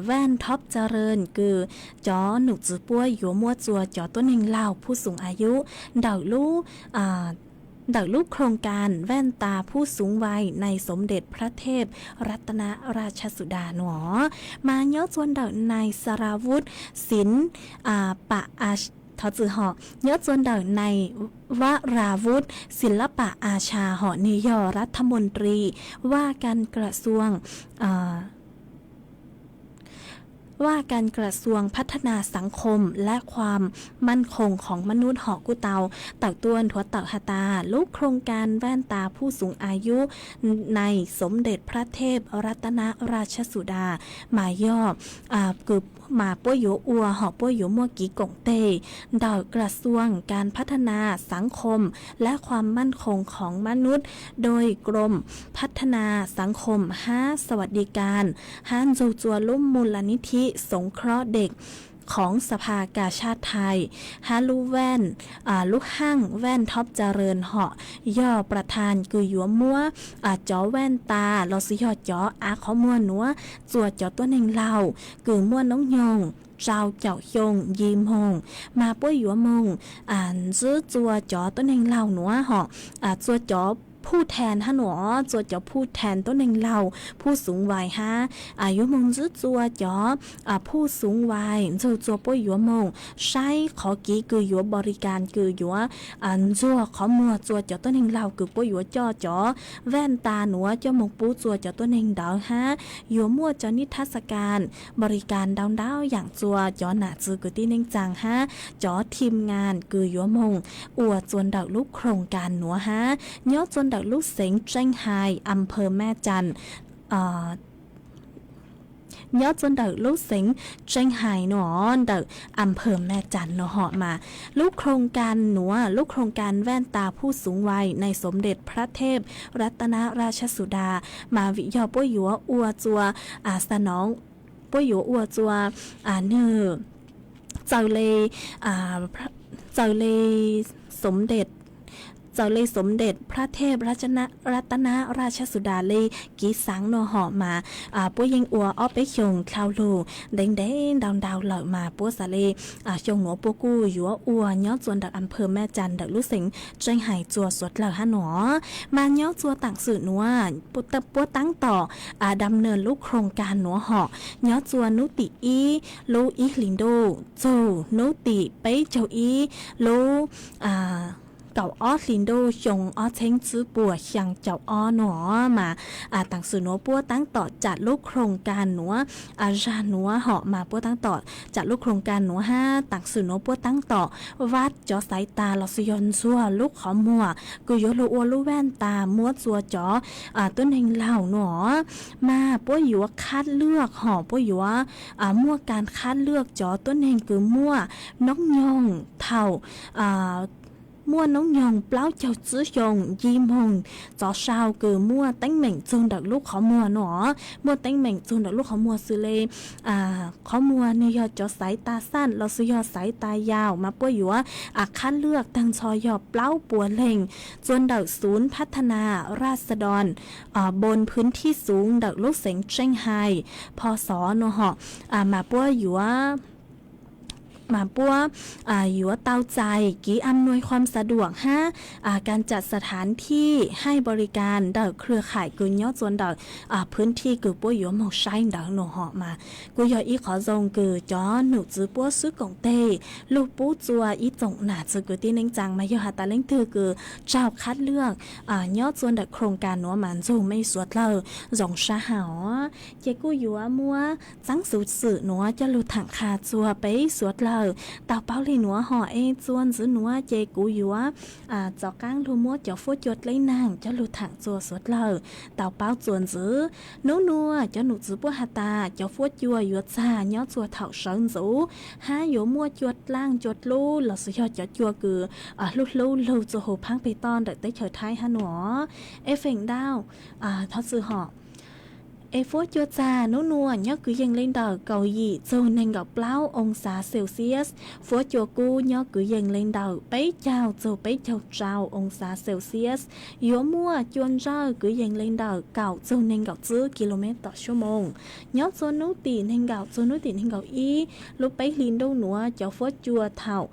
แว่น Thopjaren kws cov num txwv puab yuav muab txua cov tuab neeg laug ผู้สูงอายุ ntawm lub โครงการแว่นตาผู้สูงวัยในสมเด็จพระเทพรัตนราชสุดา nuav. Mas nyob txug ntawm nai สราวุธ ศิลปะ อาชา thov txwm hom, nyob txug ntawm nai วราวุธ ศิลปะอาชา hom nwg yog รัฐมนตรี ว่าการกระทรวง ว่าการกระทรวงพัฒนาสังคมและความมั่นคงของมนุษย์ hom kuj tau tawm tuaj nthuav tawm has tas lub โครงการแว่นตาผู้สูงอายุในสมเด็จพระเทพรัตนราชสุดา mas yog kws mas puab yuav ua hom puab yuav muaj kev koom teg ntawm กระทรวงการพัฒนาสังคมและความมั่นคงของมนุษย์ โดยกรมพัฒนาสังคม hab สวัสดิการ hab nrug txua lub มูลนิธิสงเคราะห์เด็กของสภากาชาดไทย hab lub แว่น lub haaj แว่น Thopjaren hom yog ประธาน kws yuav muab cov แว่นตา lossis yog cov av qhov muag nuav txua cov tuab neeg laug kws muaj noob nyoog rau caum xyoo nce moog, mas puab yuav moog ntsib txua cov tuab neeg laug nuav hom txua cov ผู้แทน hab nuav, txua cov ผู้แทน tuab neeg laug ผู้สูงวัย hab yuav moog ntsib txua cov ผู้สูงวัย nrug txua puab yuav moog saib qhov kev kws yuav บริการ kws yuav ntxuag qhov muag txua cov tuab neeg laug kws puab yuav coj cov แว่นตา nuav coj moog pub txua cov tuab neeg ntawd hab yuav muaj cov นิทรรศการ บริการ ntau ntau yaam txua cov nam txwv kwv tij neej tsaa hab cov ทีมงาน kws yuav moog ua txua ntawm lub โครงการ nuav hab nyob txua ntawm lub xeev เชียงราย อำเภอแม่จันทน์ nyob txua ntawm lub xeev เชียงราย nuav, ntawm อำเภอแม่จันทน์ nuav hom mas lub โครงการ nuav, lub โครงการแว่นตาผู้สูงวัยในสมเด็จพระเทพรัตนราชสุดา mas vim yog puab yuav ua txua, xa noov, puab yuav ua txua nwg txaws le, txaws le สมเด็จ, txaws le สมเด็จพระเทพรัตนราชสุดา le kev xaav nuav hom mas puab yeej ua ob peb xyoos dlhau lug ntev ntev ntau ntau lawm mas puab xav le xyoo nuav puab kuj yuav ua nyob txua ntawm อำเภอแม่จันทน์ ntawm lub xeev เชียงราย txua suav dlawg hab nuav. Mas nyob txua taam sim nuav puab taab tom ดำเนิน lub โครงการ nuav hom nyob txua hnub tim ib lub ib hlis ntuj txug hnub tim peb caug ib lub kaum ob hlis ntuj xyoo ob txheeb tsib puas xyaa caum ob nuav mas taam sim nuav puab taab tom tsam lub โครงการ nuav, zag nuav hom mas puab taab tom tsam lub โครงการ nuav hab taam sim nuav puab taab tom vab cov xaiv tas lossis yog ntxuag lub qhov muag kws yuav lug ua lub แว่นตา muab txua cov tuab neeg laug nuav mas puab yuav คัดเลือก hom puab yuav muaj การ คัดเลือก cov tuab neeg kws muaj noob nyoog thaum muaj noob nyoog plaub caug tsib xyoo nce moog txov sau kws muaj teeb meem txug ntawm lub qhov muag nuav, muaj teeb meem txug ntawm lub qhov muag xws le qhov muag nwg yog cov xaiv tas xaj lossis yog xaiv tas yau mas puab yuav คัดเลือก taag nrho yog plaub puas leeg txua ntawm ศูนย์พัฒนาราษฎรบนพื้นที่สูง ntawm lub xeev เชียงราย พศ nuav hom mas puab yuav mas puab yuav tau txais kev อำนวยความสะดวก hab การจัดสถานที่ให้บริการ ntawm เครือข่าย kws nyob txua ntawm พื้นที่ kws puab yuav moog saib ntawd nuav hom mas kuj yog ib qhov zoo kws cov num txwv puab swb koom teg lug pub txua ib tsoom nam txwv kwv tij neej tsaa mas yog has tas leej twg kws raug คัดเลือก nyob txua ntawm โครงการ nuav mas nrug mej suav dlawg zoo sab hab os. Ces kuj yuav muab txaab xuv xwm nuav coj lug thaam qha txua peb suav dlawg tau paub le nuav hom es txua ntxiv nuav ces kuv yuav rov qaab lug muab cov fuab cua dleb naag coj lug thaam txua suav dlawg tau paub txua ntxiv. Nub nuav cov num txwv puab has tas cov fuab cua yuav txag nyob txua thaum sawv ntxuv hab yuav muaj cua dlaaj cua dlub lossis yog cov cua kws hlub hlub lug txua huv phaab peg toj ntawm teb chaws Thaib hab nuav. Eb feem ntau, thov txwm hom, Es fuab cua txag nub nuav nyob kwv yees le ntawm kaum yim txug neeg nkaum plaub oo xav Celsius, fuab cua kub nyob kwv yees le ntawm peb caug txug peb caug rau oo xav Celsius, yuav muaj cua ntsawj kwv yees le ntawm kaum txug neeg nkaum tsib kis lus mev tom suab moos. Nyob txhua nub tim neeg nkaum txug nub tim neeg nkaum ib lub peb hli ntuj nuav cov fuab cua thaum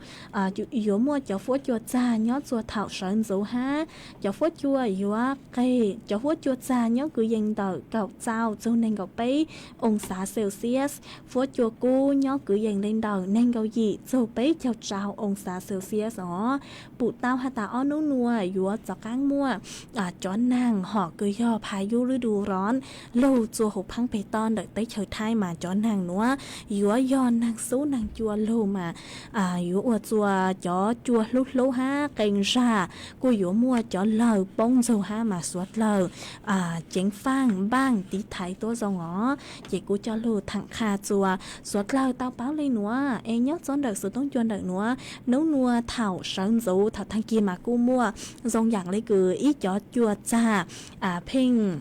yuav muaj cov fuab cua txag nyob txhua thaum sawv ntxuv hab cov fuab cua yuav qeg. Cov fuab cua txag nyob kwv yees ntawm kaum txaus txug neeg nkaum peb oo xav Celsius, fuab cua kub nyob kwv yees le ntawm neeg nkaum yim txug peb caug rau oo xav Celsius os. Pum tau has tas ob nub nuav yuav rov qaab muaj cov naag hom kws yog pha yub lwb du roov lug txua huv phaab peg toj ntawm teb chaws Thaib mas cov naag nuav yuav yog naag xub naag cua lug mas yuav ua txua cov cua hlub hlub hab qee zag kuj yuav muaj cov lawg poob ntxug hab mas suav dlawg ceev faaj npaaj tiv thaiv tuab zoo os. Ces kuv coj lug thaam qha txua suav dlawg tau paub le nuav es nyob txua ntawm xuv tooj cua ntawm nuav, nub nuav thaum sawv ntxuv thaum taag kis mas kuj muaj zoo yaam le kws ib cov cua txag pheej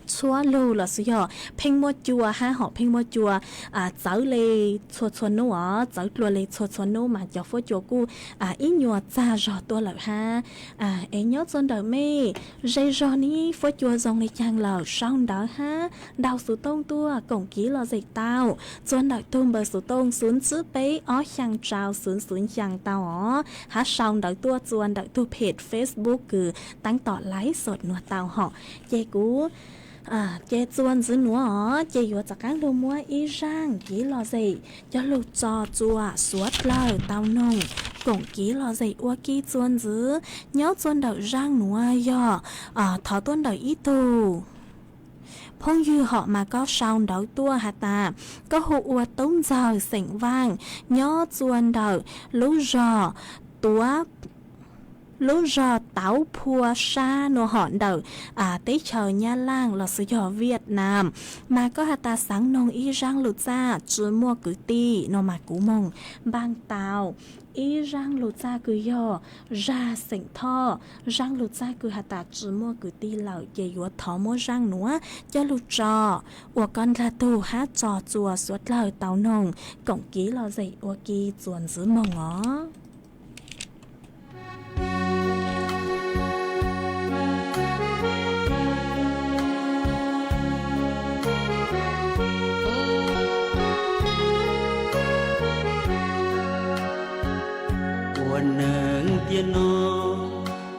txhua lug los xwb yog pheej muaj cua hab hom pheej muaj cua txawv le txhua txhua nub os, txawv dlua le txhua txhua nub mas cov fuab cua kuj ib nyuas txag zog tuaj lawm hab. Es nyob txua ntawm mej, ze zog neb fuab cua zoo le caag lawm sau ntawv hab ntaus xuv tooj tuaj koom kev lom zem tau txua ntawm tug npawb xuv tooj xwv tsib peb ob xyaa rau xwv xwv xyaa tau os, hab sau ntawv tuaj txua ntawm tug peg Facebook kws taab tom laiv xom nuav tau hom. Ces kuv ces txua ntxiv nuav os ces yuav rov qaab lug muab ib zaaj kev lom zem coj lug tso txua suav dlawg tau noog koom kev lom zem ua ke txua ntxiv. Nyob txua ntawm zaaj nuav yog thov tuaj ntawm ib tug phooj ywg hom mas koj sau ntawv tuaj has tas koj hu ua Tub Ntxawg xeem Vaaj nyob txua ntawm lub zog tuav lub zog tauv phua sab nuav hom ntawm teb chaws Nyab Laaj los xwb yog Vietnam, mas koj has tas xaav noog ib zaaj lug txaj tsi muaj kwv tij no mas kuv moog npaaj tau ib zaaj lug txaj kws yog zag xeem Thoj, zaaj lug txaj kws has tas tsi muaj kwv tij lawm ces yuav thov muab zaaj nuav coj lug tso ua koj ndlag tug hab tso txua suav dlawg tau noog koom kev lom zem ua ke txua ntxiv moog os. Ua neeg tiam no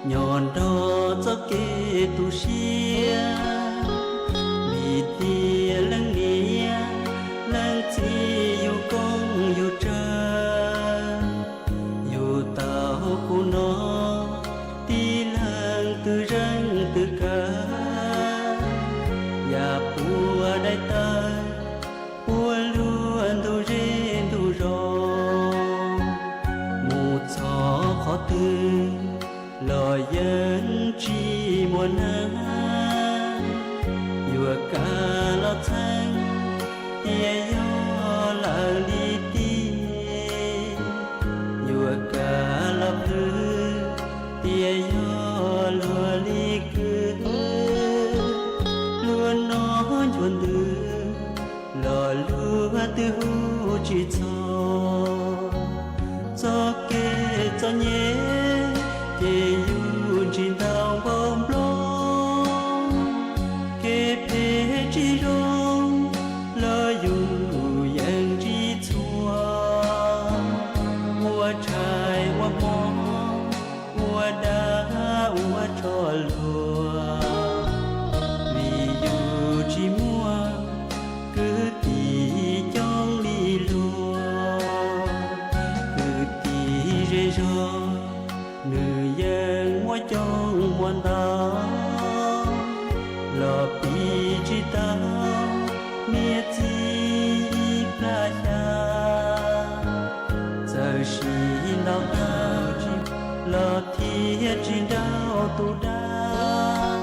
nyob nrog txoj kev tu siab, vim tias leej niam leej txiv yug koob yug tsawg, yug tau kuv no tib leeg twg zeej twg kawg, yam puag daim tawv puag luag ntug zej ntug zos, mus txog qhov twg los yeej tsis muaj neeg yuav kav los txheeb tias yog lawv li tij, yuav kav los plhws tias yog luag li kwv. Luag noj ncuav ntws los luag twb hu tsis txog, txoj kev txom nyem ces yus ntsib ntau npaum nplooj, kev phem tsis zoo los yus yeej ntsib txhua, ua tshais ua hmo ua dag ua tsho luag, vim yus tsis muaj kwv tij coob li luag. Kwv tij zej zog nws yeej muaj coob muaj ntau, los piv tsis tau niam txiv plab xya. Txawm sis ntau tau tsis los thiaj tsis nrauj tus dab,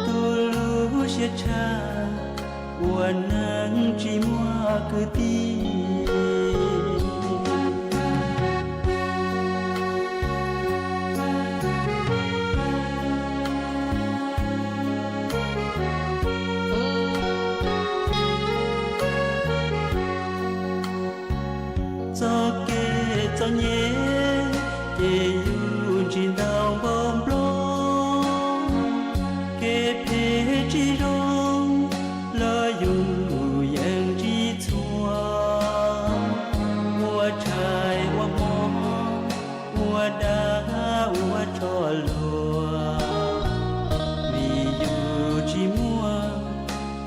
tu lub siab tshaj ua neeg tsis muaj kwv tij. Ces yus tsis ntau npau nplooj, kev phem tsis zoo los yus yeej tsis txhua. Ua tshais ua hmo, ua dag ua tsho luag, vim yus tsis muaj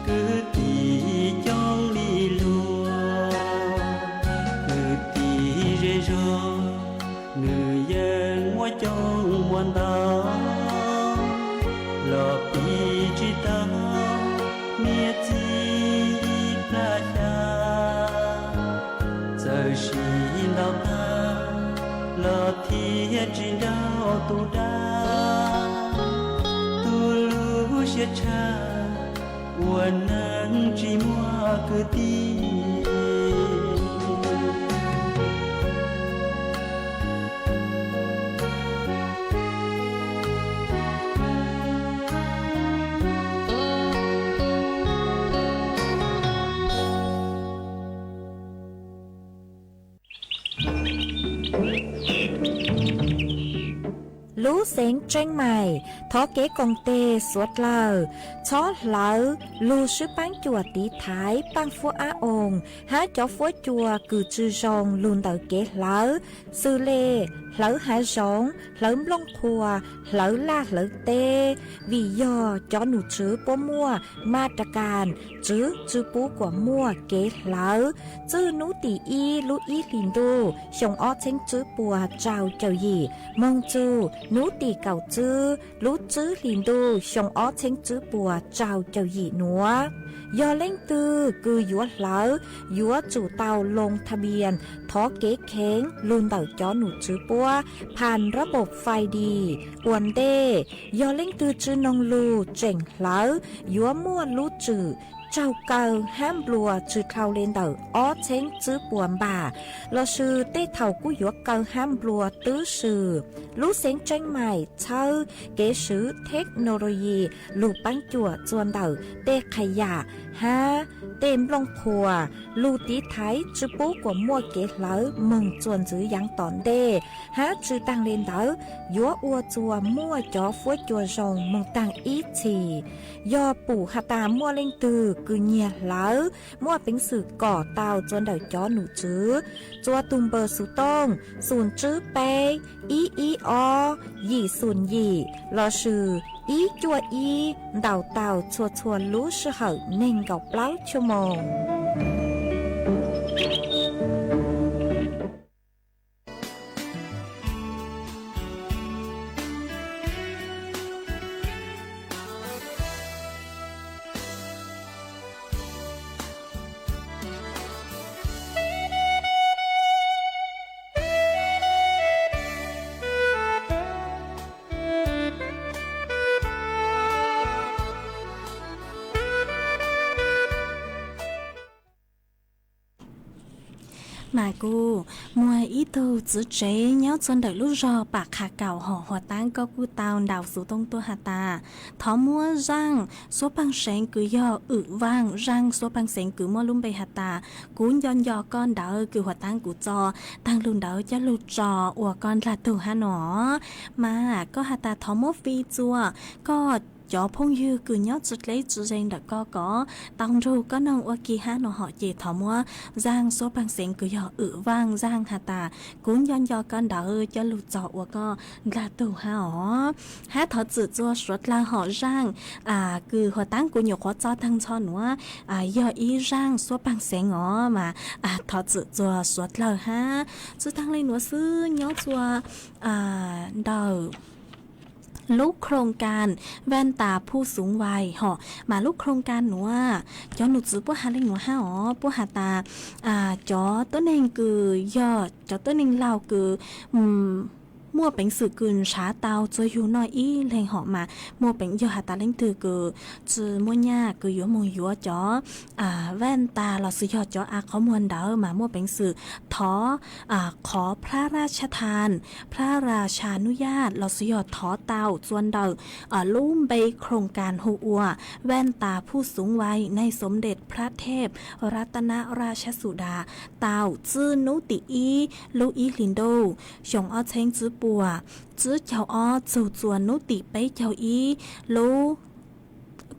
kwv tij coob li luag. Kwv tij zej zog nws yeej muaj coob muaj ntau, los piv tsis tau niam txiv plab xya. Txawm siv ntau tag los thiaj tsis nrauj tus dab, tu lub siab tshaj ua neeg tsis muaj kwv tij. Lub xeev Tseeb Maim thov kev koom tes suav dlawg txhob hlawv lug swb paab cuam tiv thaiv paaj fuab ab oo hab cov fuab cua kws tsi zoo lug ntawm kev hlawv, xws le hlawv hav zoov, hlawv nplooj qhuav, hlawv laj hlawv teb, vim yog cov num tswv puab muaj ma ra kas tswv tsi pub kuam muaj kev hlawv. Txwj nub tim ib lub ib hlis ntuj xyoo ob txheeb tswb puas rau caum yim moog txug nub tim kaum tswb lub tswb hlis ntuj xyoo ob txheeb tswb puas rau caum yim nuav. Yog leej twg kws yuav hlawv, yuav tsum tau loo tha npias thov kev kheev lug ntawm cov num tswv puab phas rab npaum fais dis ua ntej. Yog leej twg tsi noog lug tseem hlawv, yuav muaj lub tswm raug kaw hab nplua tsi dhau le ntawm ob txheeb tswb puas npam, lossis tej thaum kuj yuav kaw hab nplua twb swm. Lub xeev Tseeb Maim txhawb kev swv theknologi lug paab cuam txuas ntawm tej qhas yam hab tej nplooj qhuas lug tiv thaiv tsi pub kuam muaj kev hlawv moog txuas ntxiv yaav tom ntej, hab tsi taag le ntawd yuav ua txuas muaj cov fuab cua zoo moog taag ib txhis. Yog pum has tas muaj leej twg kws nyiag hlawv, muaj peev xwm kom tau txuas ntawm cov num tswv, txuas tug npawb xuv tooj xum tswb peb ib ib ob yim xum yim lossis ib cuaj ib ntaus tau txhua txhua lub sij hawm neeg nkaum plaub chua moos. Mas kuj muaj ib tug txiv tsev nyob txug ntawm lub zog Pam Qha Kaum hom Huas Taab, koj kuj tau ntaus xuv tooj tuaj has tas, thov muab zaaj xuab paag seev kws yog Wm Vaaj, zaaj xuab paag seev kws muaj lub npe has tas Kuv Nco Nco Koj ntawd, kws Huas Taab kuv txo taag lug ntawd coj lug tso ua koj ndlag tug hab no. Mas koj has tas thov muab fi txua koj cov phooj ywg kws nyob tsi dleb tsi ze ntawm koj kom tau nrug koj noog ua ke hab no hom, ces thov muab zaaj xuab paag seev kws yog Wm Vaaj, zaaj has tas Kuv Nco Nco Koj ntawd coj lug txo ua koj ndlag tug hab os. Hab thov txim txua suav dlawg hom, zaaj kws Huas Taab kuv nyuam qhuav txo taag ntxho nuav yog ib zaaj xuab paag seev os, mas thov txim txua suav dlawg hab. Tsi taag le nuav xwb, nyob txua ntawm lub โครงการแว่นตาผู้สูงวัย hom, mas lub โครงการ nuav cov num txwv puab has le nuav hab os, puab has tas cov tuab neeg kws yog cov tuab neeg laug kws muaj peev xwm kws nrhav tau txuas yug noj ib leeg hom mas muaj peev, yog has tas leej twg kws tsi muaj nyaj kws yuav moog yuav cov vaj tas lossis yog cov av qhov muag ntawd mas muaj peev xwm thov qhov พระราชทาน พระราชานุญาต lossis yog thov tau txuas ntawm lub npe โครงการ hu ua แว่นตาผู้สูงวัยในสมเด็จพระเทพรัตนราชสุดา tau txij hnub tim ib lub ib hlis ntuj xyoo ob txheeb tsib puas tsib caug ob txug txuas hnub tim peb caug ib lub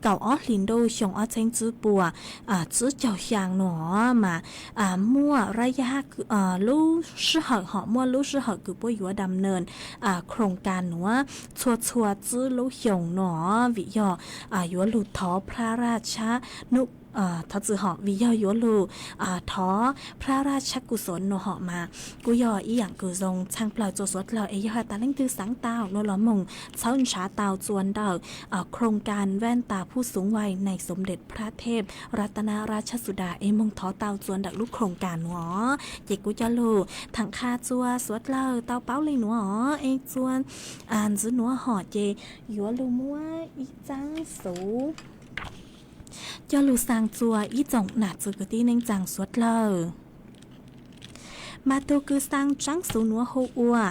kaum ob hlis ntuj xyoo ob txheeb tsib puas tsib caug xyaa no mas muaj rab yaj lub sij hawm hom muaj lub sij hawm kws puab yuav ดำเนิน โครงการ nuav txhua txhua tsib lub xyoos no vim yog yuav lug thov พระราช thov txwm hom vim yog yuav lug thov พระราชกุศล no hom mas kuj yog ib yaam kws zoo tshaj plawg txuas suav dlawg es yog has tas leej twg xaav tau no los moog txhawb nrhav tau txuas ntawm โครงการ แว่นตาผู้สูงวัยในสมเด็จพระเทพรัตนราชสุดา es moog thov tau txuas ntawm lub โครงการ nuav. Ces kuv coj lug thaam qha txuas suav dlawg tau paub le nuav os. Es txuas ntxiv nuav hom ces yuav lug muab ib tsaab xuv coj lug xaa txuas ib tsoom nam txwv kwv tij neej tsaa suav dlawg. Mas tug kws xaa tsaab xuv nuav hu ua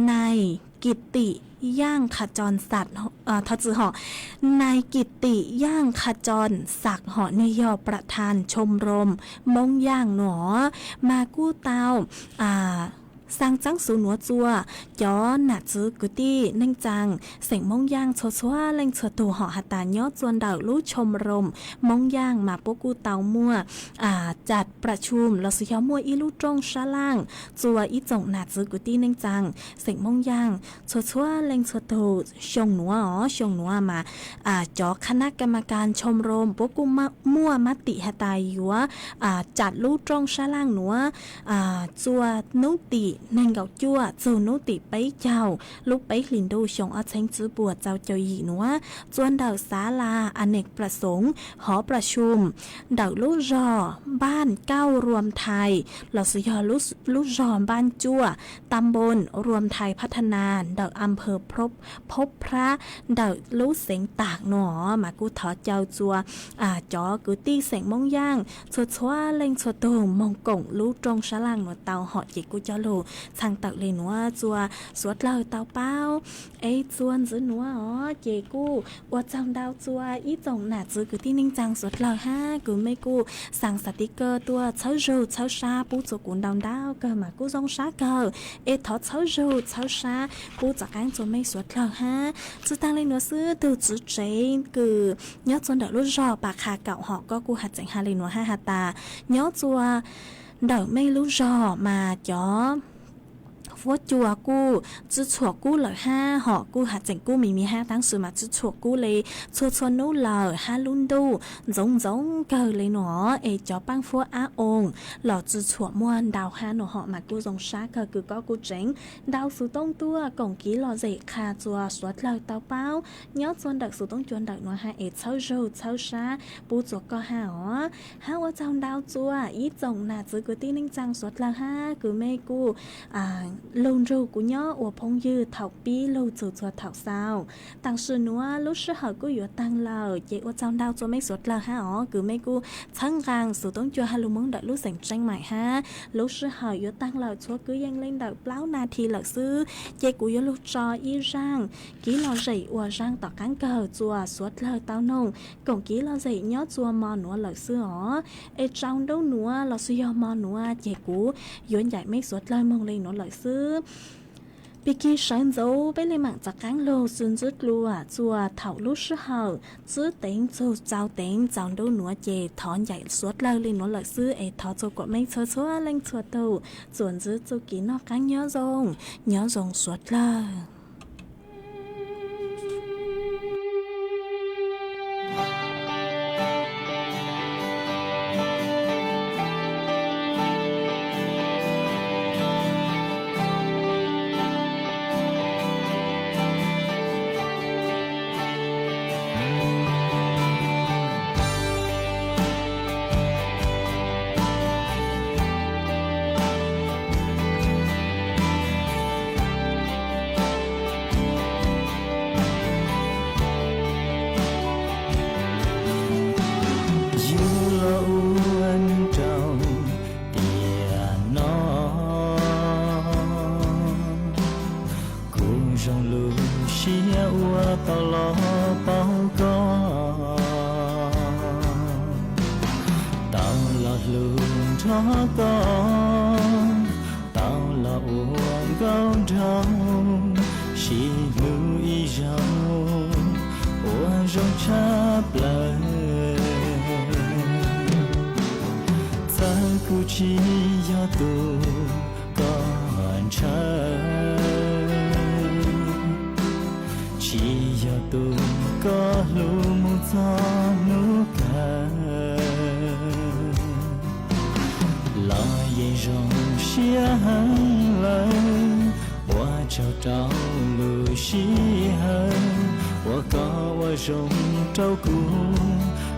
นายกิตติ ย่างขจรศักดิ์ thov txwm hom นายกิตติ ย่างขจรศักดิ์ hom nwg yog ประธานชมรม Moob Yaaj no mas kuj tau xaa tsaab xuv nuav txuas cov nam txwv kwv tij neej tsaa xeem Moob Yaaj txhua txhua leej txhua tug hom has tas nyob txuas ntawm lub ชมรม Moob Yaaj mas puab kuj tau muaj จัดประชุม lossis yog muaj ib lub rooj sab laaj txuas ib tsoom nam txwv kwv tij neej tsaa xeem Moob Yaaj txhua txhua leej txhua tug xyoo nuav os. Xyoo nuav mas cov คณะกรรมการชมรม puab kuj muaj มติ has tas yuav จัด lub rooj sab laaj nuav txuas hnub tim neeg nkaum cuaj txug hnub tim peb caug lub peb hlis ntuj xyoo ob txheeb tsib puas rau caum yim nuav txuas ntawm ศาลาอเนกประสงค์ หอประชุม ntawm lub zog บ้านเก๊า รวมไทย lossis yog lub zog บ้านจั่ว ตำบล รวมไทยพัฒนา ntawm อำเภอพบพระ ntawm lub xeev Tag no mas kuj thov caw txuas cov kwv tij xeem Moob Yaaj txhua txhua leej txhua tug moog koom lub rooj sab laaj nuav tau hom ces kuj coj lug txhaa tawm le nuav txuas suav dlawg tau paub. Es txuas ntxiv nuav os ces kuj ua tsaug ntau txuas ib tsoom nam txwv kwv tij neej tsaa suav dlawg hab kws mej kuj xaa xav tiv kawg tuaj txhawb zug txhawb sab pub txuas kuv ntau ntau kawg mas kuj zoo sab kawg. Es thov txhawb zug txhawb sab pub txav qaab txuas mej suav dlawg hab. Tsi taag le nuav xwb tug tswv tsev kws nyob txuas ntawm lub zog Pas Qha Kaum hom koj kuj has tseem has le nuav hab has tas nyob txuas ntawm mej lub zog mas cov fuab cua kuj tsi tshuam kub lawm hab hom kuj has tseem kub me me hab tab sis mas tsi tshuam kub le txhua txhua nub lawm hab lub ntuj ntxoov ntxoov kawg le nuav es cov paab fuab ab oo los tsi tshuam muaj ntau hab nuav hom mas kuj zoo sab kawg kws koj kuj tseem ntaus xuv tooj tuaj koom kiv lom zem qha txuas suav dlawg tau paub nyob txuas ntawm xuv tooj cua ntawm nuav hab es txhawb zug txhawb sab pub txuas koj hab os. Hab ua tsaug ntau txuas ib tsoom nam txwv kwv tij neej tsaa suav dlawg hab kws mej kuj lug nrug kuv nyob ua phooj ywg thaum pib lug txug txhua thaum xaus. Tam sim nuav lub sij hawm kuj yuav taag lawm ces ua tsaug ntau txuas mej suav dlawg hab os kws mej kuj txhawb nqaa xuv tooj cua hab lug Moob ntawm lub xeem Tseeb Maim hab. Lub sij hawm yuav taag lawm txhua kwv yees le ntawm plaub nas this lawm xwb ces kuv yuav lug tso ib zaaj kiv lom zem ua zaaj tom qaab kawg txuas suav dlawg tau noog koom kiv lom zem nyob txuas mo nuav lawm xwb os. Es tsaus ntuj nuav lossis yog mo nuav ces kuv yuav ncaim mej suav dlawg moog le nuav lawm xwb. Pig kig sawv ntxuv peb le maam txav qaab lug txuas ntxiv dlua txuas thaum lub sij hawm tsib teev txug rau teev tsaus ntuj nuav ces thov ncaim suav dlawg le nuav lawm xwb es thov txuas kuam mej txhua txhua leej txhua tug txuas ntxiv txuj kev noj qaab nyob zoo, nyob zoo suav dlawg. Tau los paub koj, tau los hlub nrog koj, tau los ua nkauj nraug, sib hlub ib zaug uas zoo tshaj plaws. Txawm kuv tsis yog tus koj ntshaw, tsis yog tus koj hlub mus txog hnub kawg, los yeej zoo siab heev lawm. Ua tsaug rau lub sij hawm uas koj ua zoo rau kuv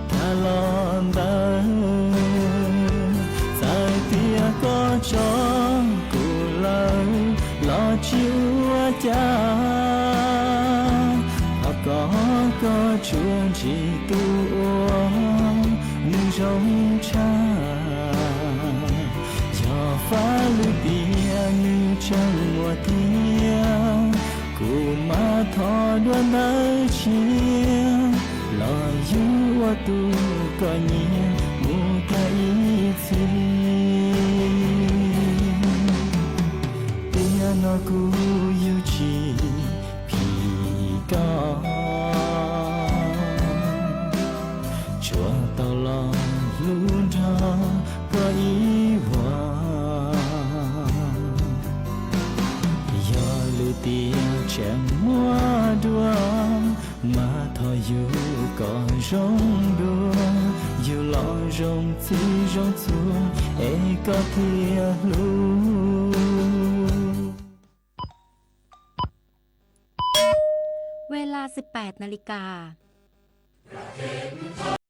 tham los ntawd. Txawm tias koj tso kuv lawm los tsis ua cas, thov kom koj tsuas ntsib tus uas nws zoo tshaj. Yog faj lwm tiam nws tseem muaj thiab, kuv mam thov dua ntawd tshiab, los yug ua tus koj nyiam mus tag ib txhis. Tiam no kuv yug tsis phim koj, tsuas tau los hlub nrog koj ib vuag. Yog lwm tiam tseem muaj dua, mas thov yug kom zoo dua, yug los zoo txij zoo txhua es koj thiaj hlub. Ves las siv pais na li kas.